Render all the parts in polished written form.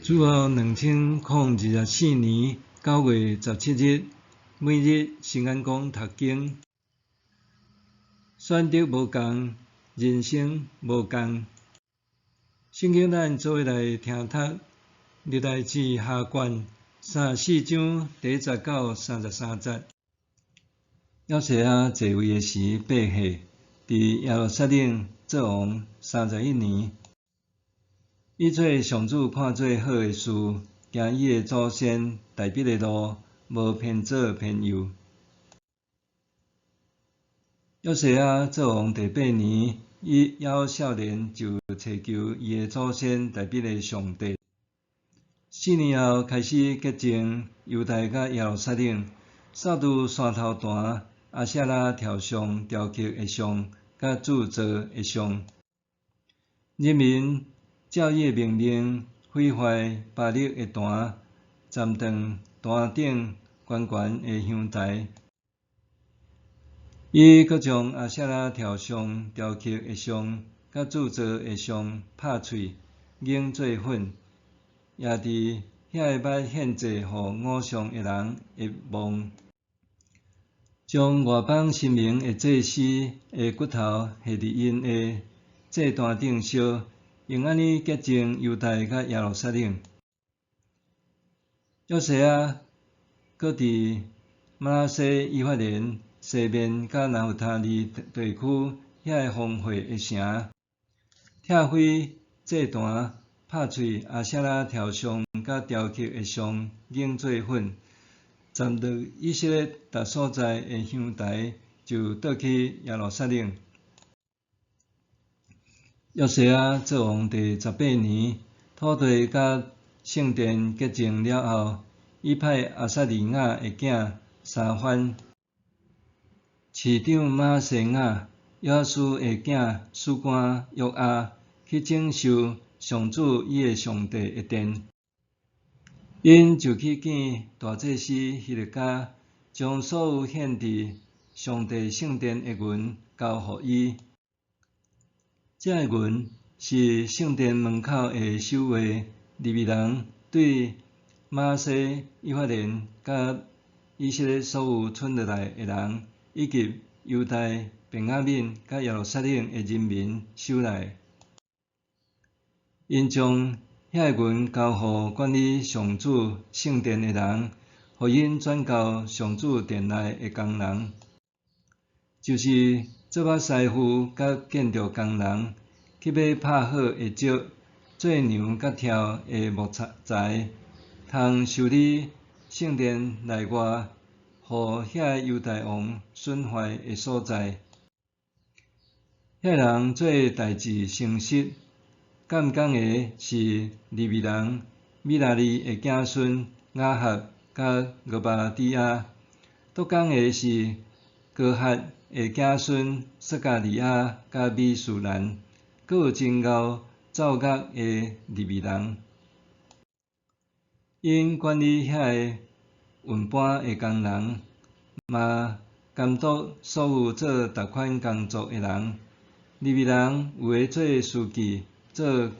主後2024年9月17日，每日新眼光讀經，選擇無仝，人生無仝。聖經咱做伙來聽讀，歷代志下卷34章第1節到33節。約西亞在位的時8歲，佇耶路撒冷做王31年。伊做上主看做好的事，行伊的祖先大衛的路，無偏左偏右。約西亞做王第八年，伊猶少年就尋求伊的祖先大衛的上帝。4年後開始潔淨猶大佮耶路撒冷，掃除山頭壇、亞舍拉雕像、雕刻的像佮鑄造的像。人民照伊的命令毀壞巴力的壇，斬斷壇頂懸懸的香台。伊閣將亞舍拉雕像、雕刻的像佮鑄造的像拍碎，擰做粉，也佇遐个捌獻祭予偶像的人的墓，將外邦神明的祭司的骨頭下佇𪜶的祭壇頂燒，用按呢潔淨猶大佮耶路撒冷。約西亞閣佇瑪拿西、以法蓮、西緬佮拿弗他利地區遐个防衛的城，拆毀祭壇，拍碎亞舍拉雕像佮雕刻的像，擰做粉，斬斷以色列逐所在的香台，就倒去耶路撒冷。約西亞做王第十八年，土地佮聖殿潔淨了後，伊派亞撒利雅的囝沙番、市長瑪西雅、約阿斯的囝史官約阿去整修上主伊的上帝的殿。𪜶就去見大祭司希勒家，將所有獻佇上帝聖殿的銀交予伊。這个銀是聖殿門口的守衛利未人對瑪拿西、以法蓮佮以色列所有剩落來的人，以及猶大、便雅憫佮耶路撒冷的人民收來的。𪜶將遐个銀交予管理上主聖殿的人，予𪜶轉交上主殿內的工人，就是做木師傅佮建築工人，去買拍好的石、做梁佮柱的木材，通修理聖殿內外，予遐個猶大王損壞的所在。遐人做代誌誠實，監工的是利未人米拉利的子孫亞合佮俄巴底亞，督工的是哥哈的子孫撒迦利亞佮米書蘭，閣有真𠢕奏樂的利未人。𪜶管理遐个運搬的工人，嘛監督所有做逐款工作的人。利未人有的做司機、做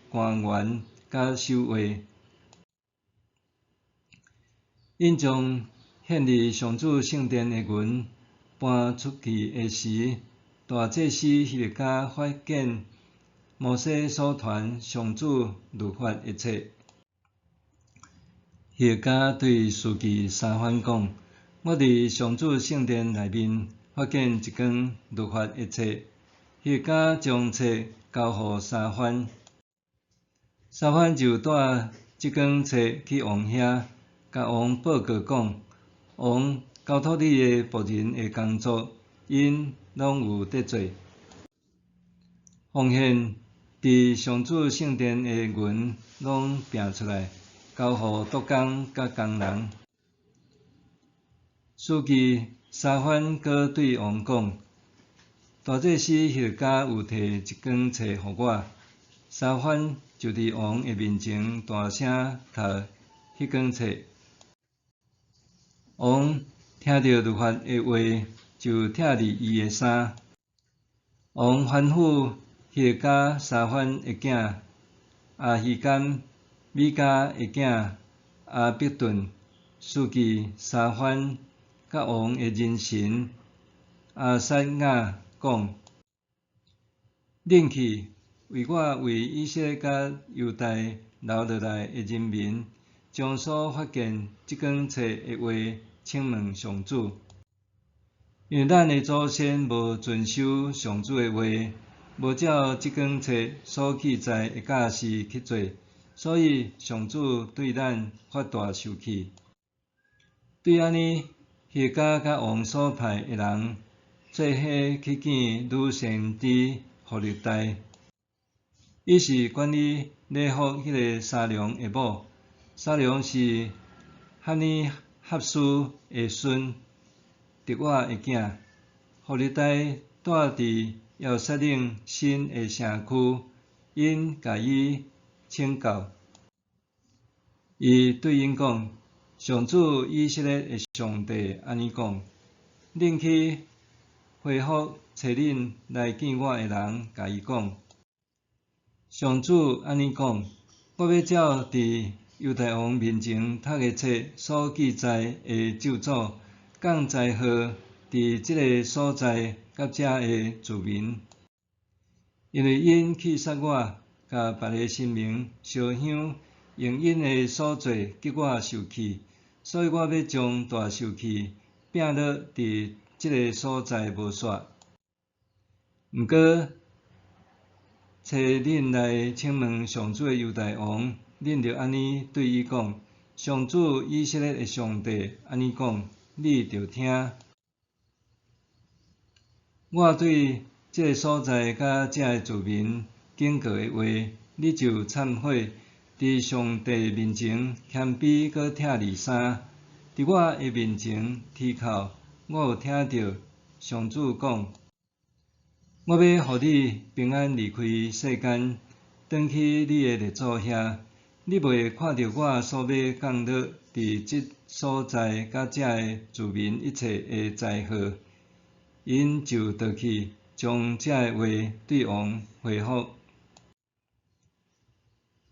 官員佮守衛。𪜶將獻佇上主聖殿的銀搬出去的時，大祭司希勒家發現摩西所傳上主律法的冊。希勒家對書記沙番講：我佇上主聖殿內面發現一卷律法的冊。希勒家將冊交予沙番，沙番就帶這卷冊去王遐，共王報告講：王交託你的僕人的工作，𪜶攏有佇做。奉獻佇上主聖殿的銀攏拚出來，交予督工佮工人。書記沙番閣對王講：大祭司希勒家有提一卷冊予我。沙番就佇王的面前大聲讀彼卷冊。王聽著律法的話，就拆裂伊的衫。王吩咐希勒家沙番的囝亞希甘、米迦的囝亞伯頓、書記沙番，佮王的人臣亞撒雅講：恁去，為我為以色列佮猶大留落來的人民，將所發見這卷冊的話請問上主。因為咱的祖先無遵守上主的話，無照這卷冊所記載的教示去做，所以上主對咱發大受氣。對按呢，希家佮王所派的人做伙去見女先知戶勒大，伊是管理禮服彼个沙龍的某。沙龍是哈尼合斯的孫，提瓦的囝。戶勒大住佇耶路撒冷新的城區，𪜶共伊請教。伊對𪜶講：上主以色列的上帝按呢講：恁去回覆差恁來見我的人，共伊講：上主按呢講：我欲照佇猶大王面前讀的冊所記載的咒詛，降災禍佇這个所在佮遮的住民，因為𪜶棄殺我，共別个神明燒香，用𪜶的所做激我受氣，所以我欲將大受氣摒落佇這个所在無煞。毋過，差恁來請問上主的猶大王，恁著按呢對伊講：上主以色列的上帝按呢講，你著聽。我對這个所在佮遮的住民警告的話，你就懺悔，佇上帝面前謙卑閣拆離衫，佇我的面前啼哭，我有聽著上主講：我欲予你平安離開世間，轉去你的列祖遐。你袂看著我所欲降落佇這所在佮遮的住民一切的災禍。𪜶就倒去，將這个話對王回覆。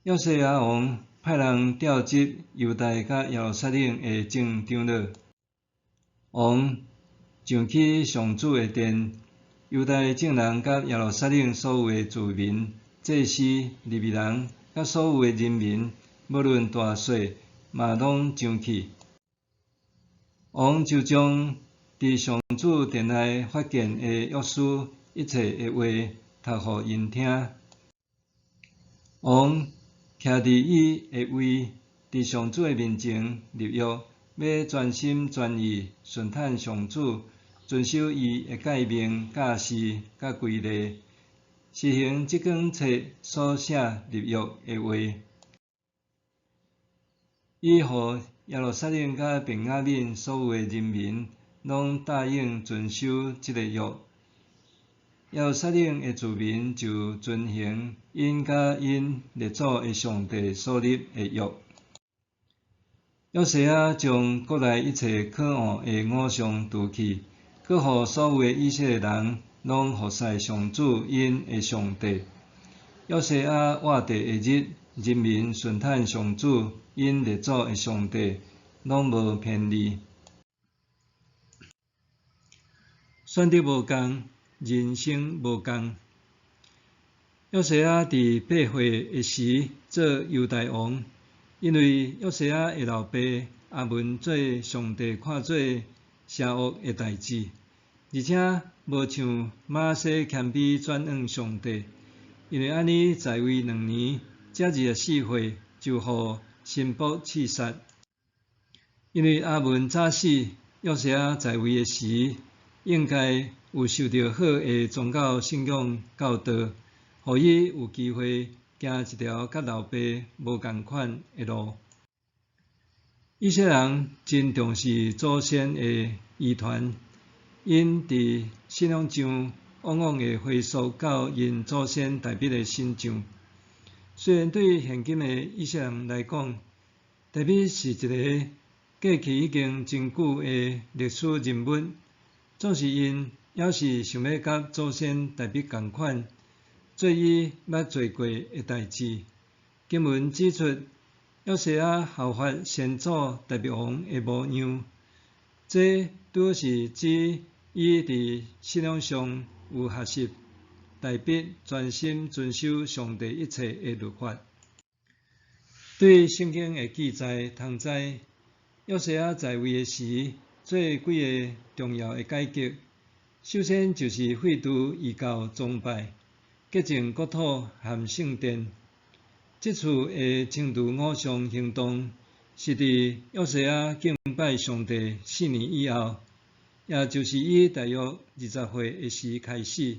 約西亞王派人調集猶大佮耶路撒冷的眾長老，王上去上主的殿，猶大眾人佮耶路撒冷所有的住民、祭司、利未人佮所有的人民，無論大細，嘛攏上去。王就將佇上主殿內發現的約書一切的話讀予𪜶聽。王徛佇伊的位，佇上主的面前立約，欲專心專意順趁上主，遵守伊的誡命、教示佮規例，實行這卷冊所寫立約的話。伊予耶路撒冷佮便雅憫所有的人民，攏答應遵守這个約。耶路撒冷的住民就遵行𪜶佮𪜶列祖的上帝所立的約。約西亞將國內一切可惡的偶像除去，閣予所有的以色列人攏服侍上主𪜶的上帝。約西亞活著的日，人民順趁上主𪜶列祖的上帝，攏無偏離。選擇無仝，人生無仝。約西亞佇8歲的時做猶大王，因為約西亞的老爸亞文做上帝看做邪惡的代誌，而且無像瑪拿西謙卑轉向上帝，因為按呢在位2年，才24歲就予臣僕刺殺。因為亞文早死，約西亞在位的時，應該有受著好的宗教信仰教導，予伊有機會行一條佮老爸無仝款的路。以色列人真重視祖先的遺傳，𪜶佇信仰上往往會回溯到𪜶祖先大衛的身上。雖然對現今的以色列人來講，大衛是一个過去已經真久的歷史人物，總是𪜶猶是想欲佮祖先大衛仝款，做伊捌做過的代誌。經文指出，約西亞效法先祖大衛王的模樣，這拄好是指伊佇信仰上有學習大衛專心遵守上帝一切的律法。對聖經的記載通知，約西亞在位的時，做幾个重要的改革。首先就是廢除異教崇拜，潔淨國土和聖殿。這次的清除偶像行動，是佇約西亞敬拜上帝4年以後，也就是伊大約20歲的時開始。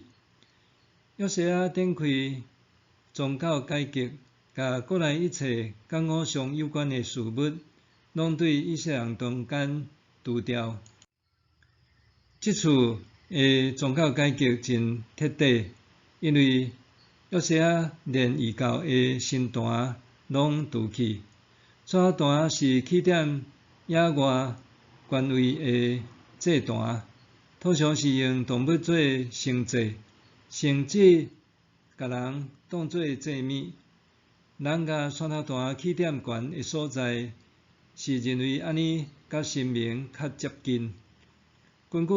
約西亞展開宗教改革，共國內一切佮偶像有關的事物，攏對以色列人中間除掉。這次的宗教改革真徹底，因為約西亞連異教的神壇攏除去。山頭壇是起點野外權威的祭壇，通常是用動物做牲祭，甚至共人當做祭物。人共山頭壇起點懸的所在，是認為按呢佮神明較接近。根據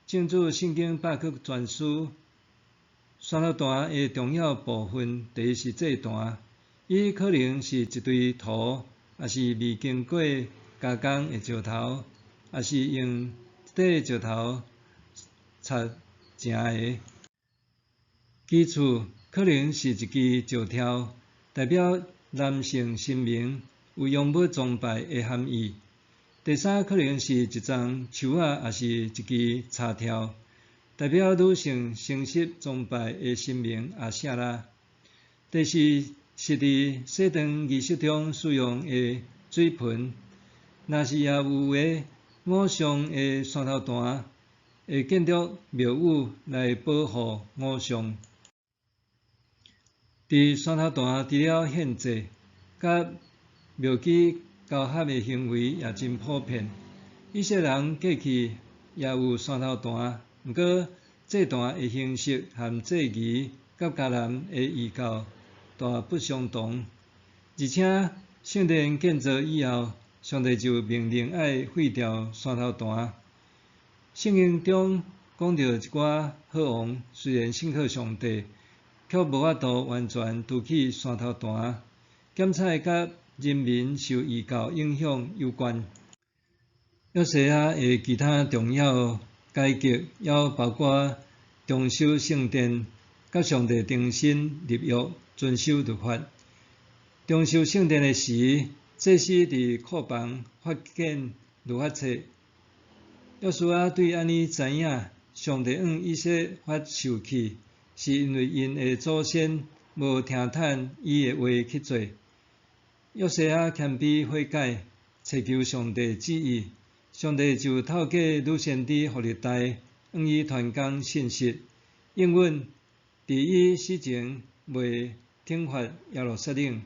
政治聖經百科全書，山頭壇的重要部分，第一是祭壇，伊可能是一堆土，抑是未經過加工的石頭，抑是用這塊石頭鑿成的。其次，可能是一支石柱，代表男性神明有陽物崇拜的含義。第三，可能是一叢樹仔，抑是一支柴柱，代表女性生殖崇拜的神明阿舍拉。第四，是佇洗浣儀式中使用的水盆。若是也有的偶像的山頭壇，會建築廟宇來保護偶像。佇山頭壇除了獻祭，佮廟妓交合的行為也真普遍。以色列人過去也有山頭壇，毋過祭壇的形式和祭儀佮迦南的異教大不相同。而且聖殿建造以後，上帝就命令愛廢掉山頭壇。聖經中講著一寡好王，雖然信靠上帝，卻無法度完全除去山頭壇，檢採佮人民受異教影響有關。約西亞的其他重要改革，猶包括重修聖殿，佮上帝重新立約，遵守律法。重修聖殿的時，祭司佇庫房發現律法冊。約書亞對按呢知影，上帝向以色列發受氣，是因為𪜶的祖先無聽從伊的話去做。約西亞謙卑悔改，尋求上帝旨意，上帝就透過女先知戶勒大，向伊傳講信息，應允佇伊死前袂懲罰耶路撒冷。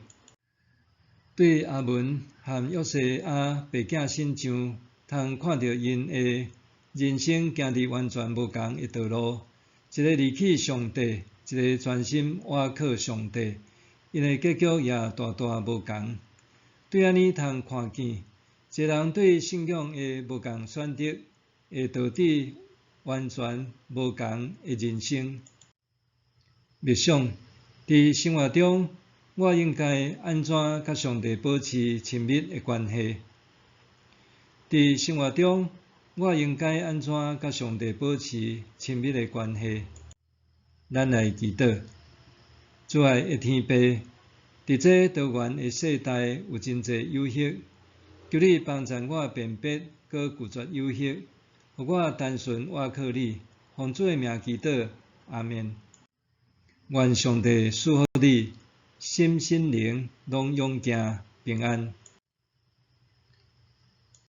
對亞倫和約西亞爸囝身上，通看著𪜶的人生行佇完全無仝的道路，一个離棄上帝，一个專心倚靠上帝，𪜶的結局也大大無仝。對按呢通看見，一个人對信仰的無仝選擇，會導致完全無仝的人生。默想，佇生活中，我應該按怎佮上帝保持親密的關係？佇生活中，我應該按怎佮上帝保持親密的關係？咱來祈禱，主愛的天父，佇這多元的世代有真濟誘惑，求你幫助我辨別閣拒絕誘惑，予我單純倚靠你。奉主的名祈禱，阿們。願上帝賜福你，心身靈攏勇健平安。